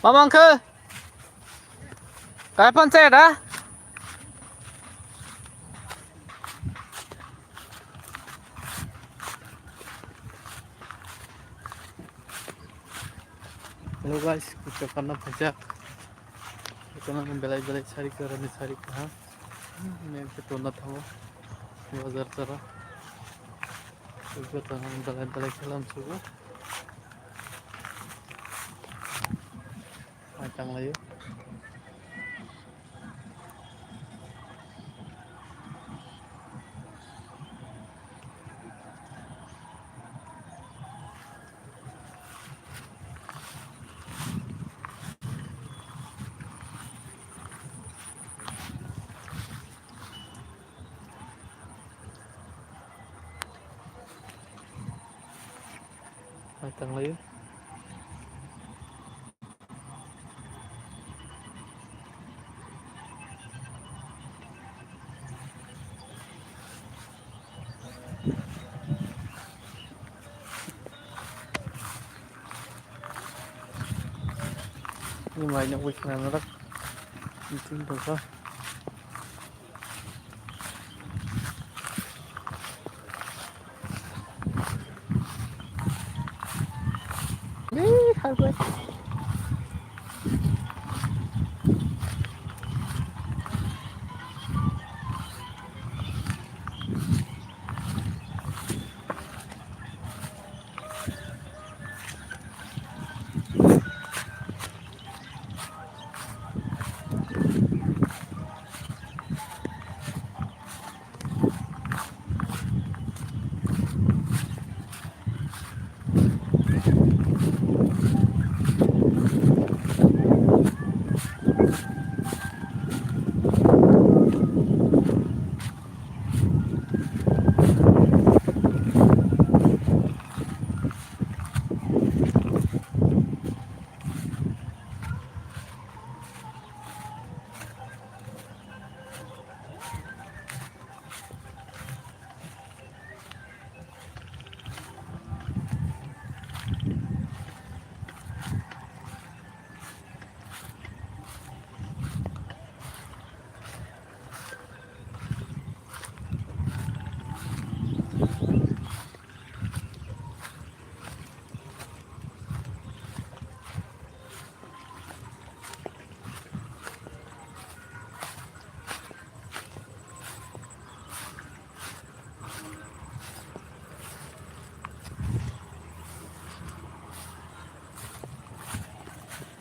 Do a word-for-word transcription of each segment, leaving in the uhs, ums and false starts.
Mama wngkha? Kai phan chaya da? Hello guys, kuchuk karna phajak. Ito na belai belai sari karani sari kaha. Mek ke tona thango. Bazar tara. Ito na belai belai khe lamsugo. Mai tanglaio. Mai tanglaio. Ni mai nugwi khna narak. Meeting tongkha.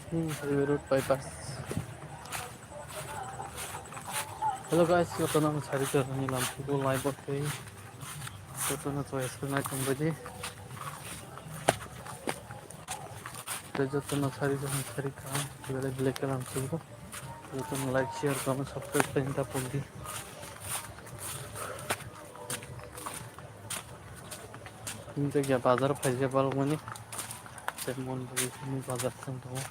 Hmm, highway road bypass. Hello guys, jotono ang sari jora ni lampugo live o tei jotono choya se nai tong bai di. Tei jotono sari jora ni sari kaham, belai belai khe lampugo. Jotono like, share, comment, subscribe khlai ta pon di. Tini jagya bazar phaijak balokmani. Tei mon bagwi tini bazar thang tongo.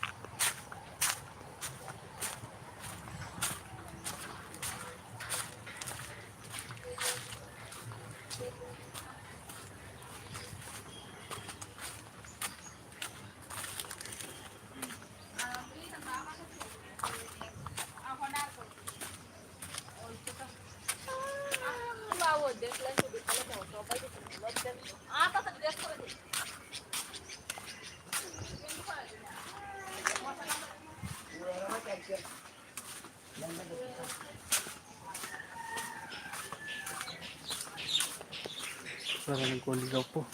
Sarani goli rok po.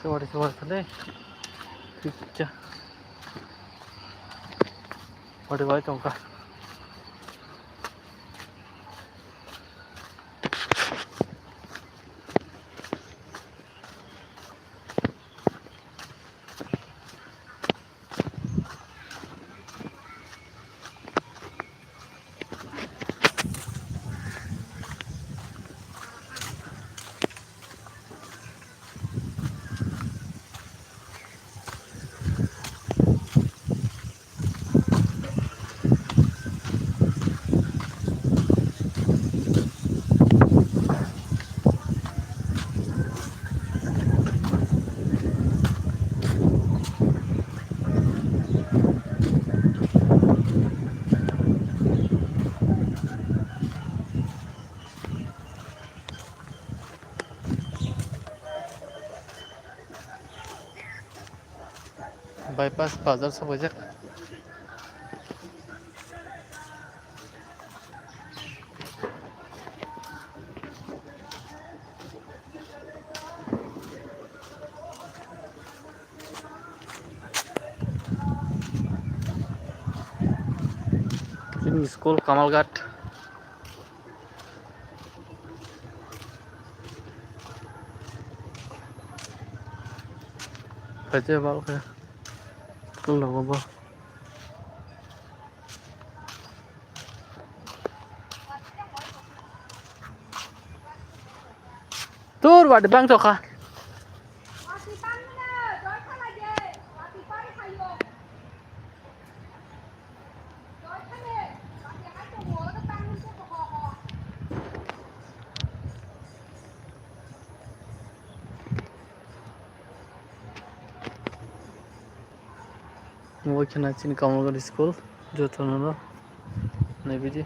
Sewari sewari thale. Pizza. Wari wai tongkha. Bypass bazar sokojak. Chini school Kamalghat. Kaisa bal khe. School logo bo. Tur wadi bang tokha. Obo khe na chini Kamalghat school, jotono no naibidi.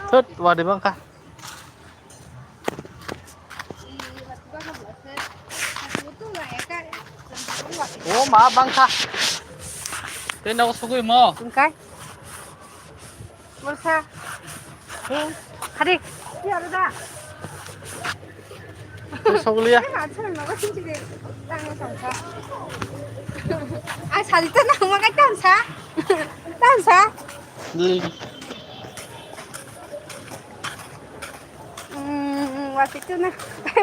Thut, wadi bangkha. O ma bangkha. Tei nogo sugui mo. Hingkai. Borsa. Khadi. Iya, ada. Soglia. Ang salita na umakai tansa. Tansa. Hmm, wati tu na.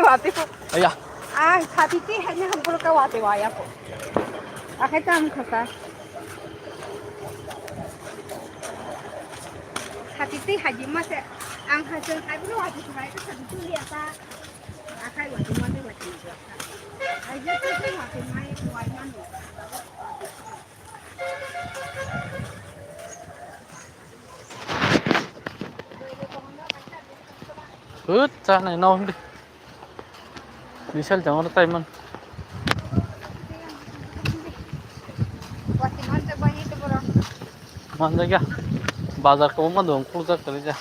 Wati ko. Aya. Ah, sati ti hanya hampur ka wati waya ko. Akai tam khasa. Sati ti haji mase. Ang hasil haji wati ko hai ko sati tu liya ta. Akai wati mate wati. Aja tu wati mai wai manu. Hut, chanai no hindi. Misal jang oro taiman. Manjak ya. Bazar ko ma dong, kurjak kali ja.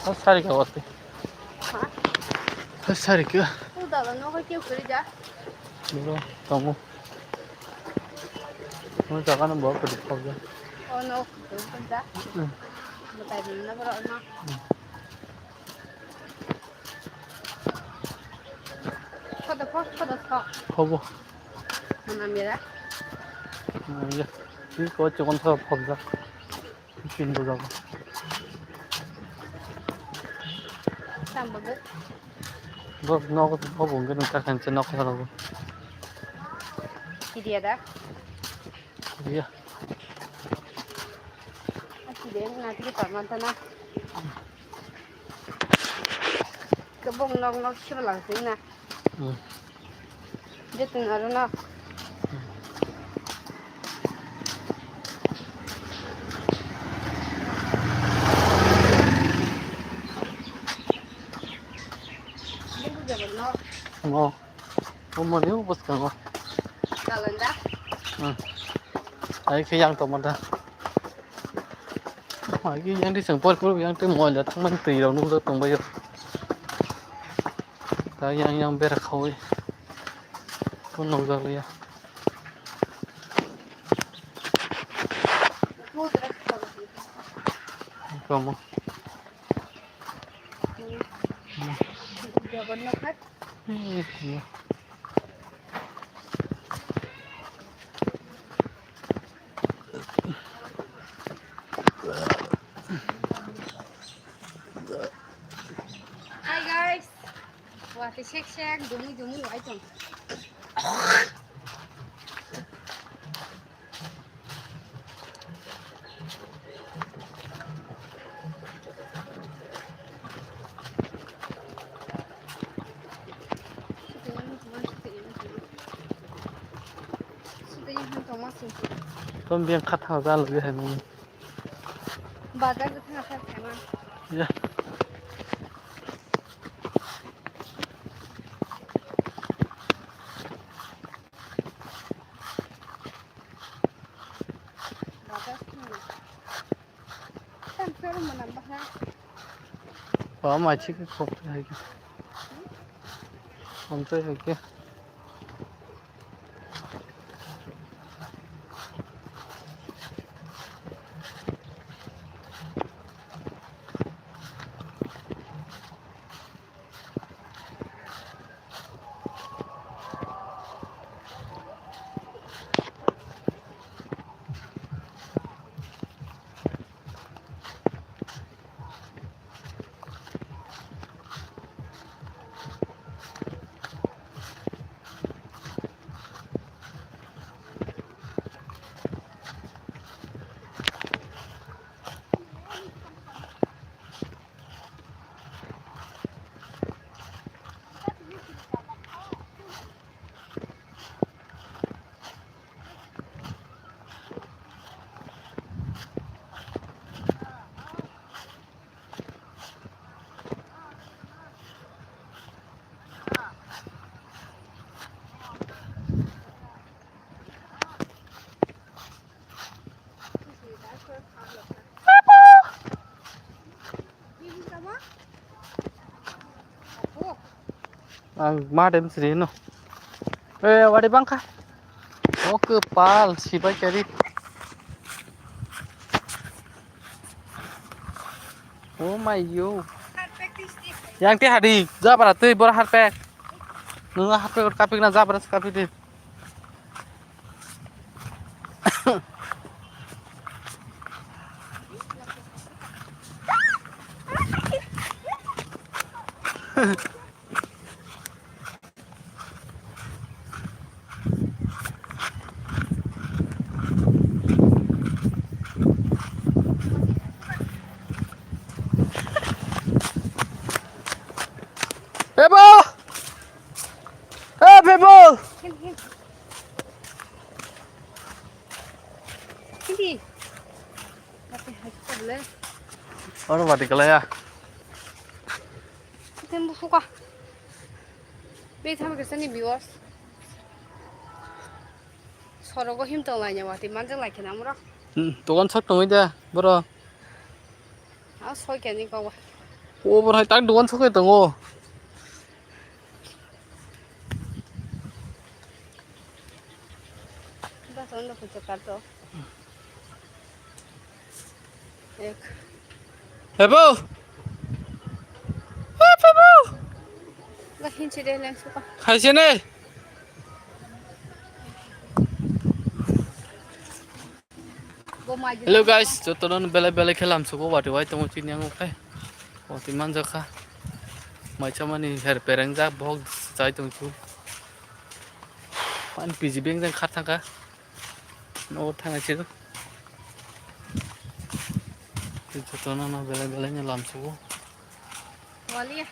O sari ka wati. Ha? O sari ka. O dala no ko keu kuri ja. Bro, tongo. O jaga no bo kuri khobja. O no kuri khobja. Hmm. Mutai ni na bro no. Hmm. Khodo kho, khodo kho. Khobo. Mana mera. Iya. Ini ko chikon sa khobja. Pin bo jago. Sambo ge. Bo nogo bo bo ngi nang ta khan che nok sa rogo. Kidia da? Kidia. Kidia na tiki parman ta na. Kebong nok nok siblang sini na. Hmm. Jotun aro no. Mo. Mo mo ni bus ka mo. Kalanda. Hmm. Ai khe yang to mo da. Ai khe yang di sang por por yang te mo la thang man twi rok nuk tong bai yo. Ta yang yang bera khawi. Phone nokjak liya. Komo. Hi guys. Wati sek sek, dumui dumui wai tong. Tom biang khat thang jang lagi hai mani. Bazar de thang khat thang. Ya. Bazar Ba mai chik khok hai ke. Amtwi hai ke. Ang ma dem sri no. Eh, wadi bangkha. Oke, pal, sipai kari. Oh my yo. Yang ti hadi, jabra tui bor harpek. Nunga harpek kapik na jabra kapik di. Ebo! Eh, Bebo! Hindi. Ate hai ko le. Oro bati kala ya. Ate mo suka. Be tham ke sani viewers. Sorogo him tong lai nya wati manjak lai khe na mura. Hmm, dogan sak tongwi da, boro. Ah, soi khe ni ko. O boro hai tak dogan sak tongo. Ba ton do khe kar to. Ek. Hebo! Hep, hebo! Ba hinchi de leng suka. Khaise ne? Bo mai. Hello guys, jotono belai belai khe lamsugo wati wai tongo chini ang okhai. Wati manjakha. Maichamani her perengjak bohok chai tongsu. Pan piji bengjang khat thangkha. Nogo thangna siro. Jotono no belai belai no lamsugo. Walia.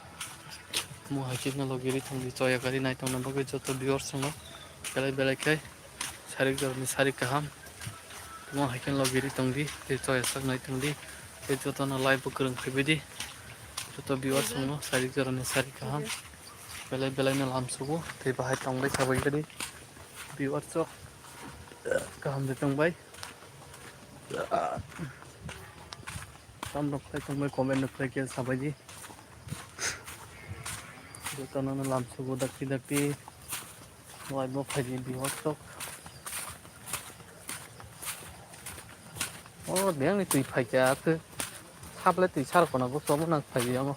Mo hai chini logi ri thangdi choya gari nai tongna bagwi joto viewers no belai belai khe sarik jorni sarik kaham. Mo hai chini logi ri tongdi tei choya sak nai tongdi tei jotono live bo kwrwng khaibidi joto viewers no sarik jorni sarik kaham. Belai belai no lamsugo tei bahai tongbai sabai gari. Viewer chok kaham de tongbai. Tam rok khlai tongbai comment rok khlai khe sabaidi. Jotono no lamsugo dakti dakti. Wai bo phaidi viewer chok. O beng ni twi phaikha khe. Saple twi sar kono go sobo nang phaidi amo.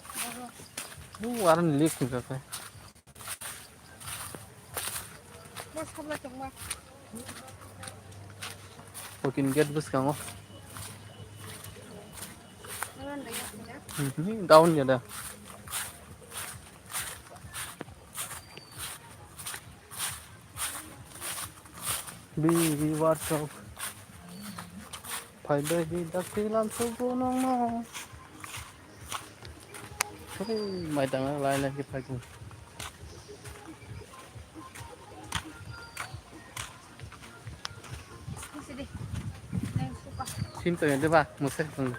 Bu aran lik ni khe. Fourteen gate bwskango. Hmm, down ya da. Bi, bi, warchok. Phai bai di dakti lamsugo nongno. Hei, mai tang lai lai ke phai kung. Sim to yende ba, musai kung.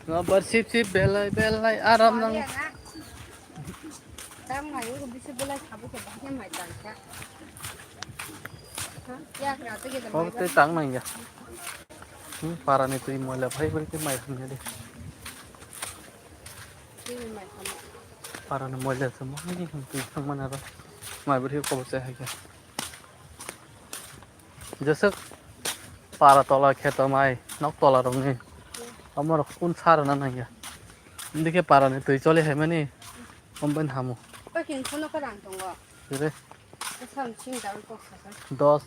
Ngabar sip sip belai belai aram nang. Tang mai uru bisi belai sabu ke bahnya mai tang sa. Obo tei tang nang ya. Hmm, parani twi moila phai bwrwi khe mai hamya de. Parani moila se mo ni hwn twi thang mana ro. Mai bwrwi khe kobo chai hai khe. Jeswk para tola kheto mai nok tola rokni. Omo rok un sa rwna nang ya. Hwn khe parani twi choli hai mani. Omo bai hamo. Pakin phuno kwrang tongo. Re. Sam sing dawi kok sakha. Dos.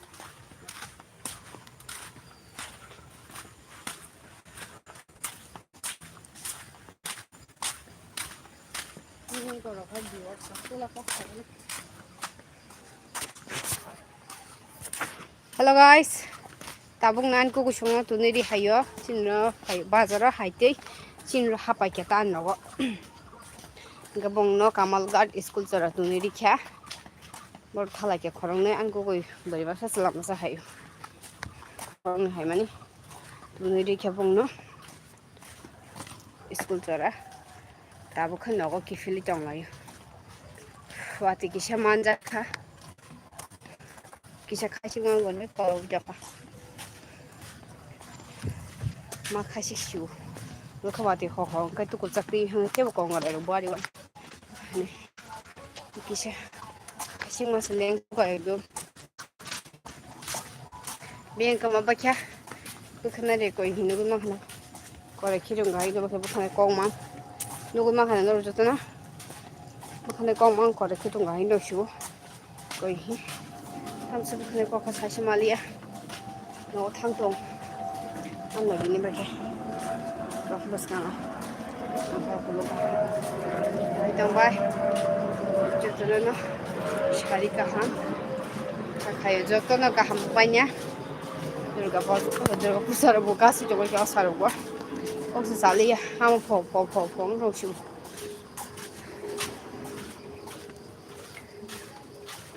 Hello guys, tabuk nan kuku songo tunui ri hayo, chinno hai bazaro hai tei chinno hapai khe ta nogo. Hingke bongno Kamalghat school chora tunui ri kha. Bor thalai khe khoroknwi ang kukui bwrwi baksa chwla masa hai. Khoroknwi hai mani tunui ri khe bongno school chora. Tabuk khe nogo kiphilwi tonglaio. Watwi kisa manjak kha. Kisa khasik ma gonwi korok jaka. Ma khasik siu. Bwkha watwi ho ho hwnkhe tukul chakri hwnkhe tebo kong rai rw buari wa. Kisa, kisa masa leng kok ekdom. Beng kama bakya. Bwkhana re koi hino gwi makhana. Kore khirung gai do bwkhana kong mang. Nugwi makhana noro jotono. Bwkhana kong mang kore khirung gai do shu. Koi hi. Tamsa bwkhana kokha saisa maliya. Nogo thang tong. Ang lagi ni bage. Rok bwskango. Ang kok kuluk. Hai tong bai. Jotono no sari kaham. Khayo jotono kaham panya. Durga Puja, Durga Puja rok bo kasi tong kha saro bo. Kok sa saliya. Ham pho pho pho pho rok shu.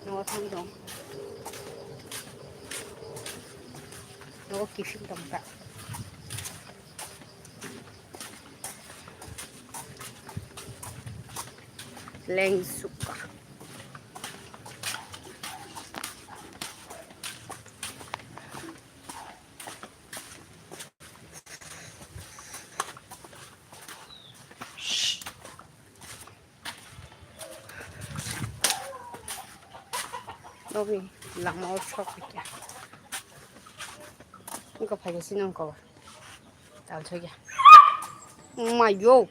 Nogo thang tong. Nogo kiphil tong ta. Leng suka. Nokni lama o sok kha. Nokha phaikhe sini wngkha o. Tal soi kha. Mayo.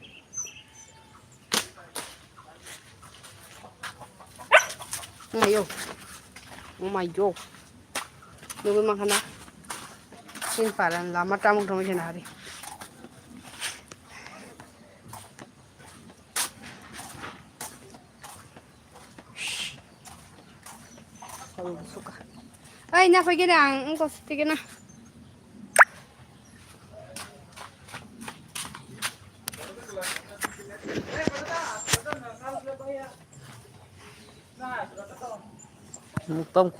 Mayo. Mayo. Nugwi mankha na. Sini paran lama tamung tamung khe nahari. Ai, na phai gini ang, engko siti gini. Muktam kut